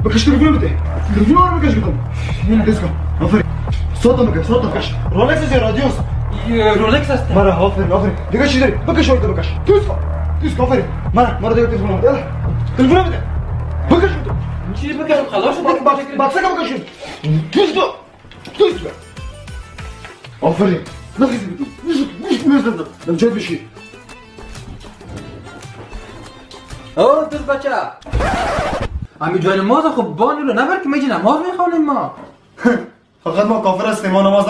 بکش تلفن بده. تلفن رو بکش گفتم. تیز کن. آفرین. ساعت بکش، ساعت بکش. رولکس است یا رادیوس؟ رولکس است. مرا آفرین آفرین. دیگه چی داری؟ بکش اون بکش. تیز کن. تیز کن آفرین. مرا دیگه تلفن بده. تلفن بده. بکش گفتم. چی بکشم؟ خلاص شد. بکس بکش. تیز کن. تیز کن. آفرین. نخیزی بده. نمی‌شد نمی‌شد بشی. او دوست بچه امی جای نماز خب بانی رو نبر که میجی نماز میخوانیم ما. فقط ما کافر هستیم، ما نماز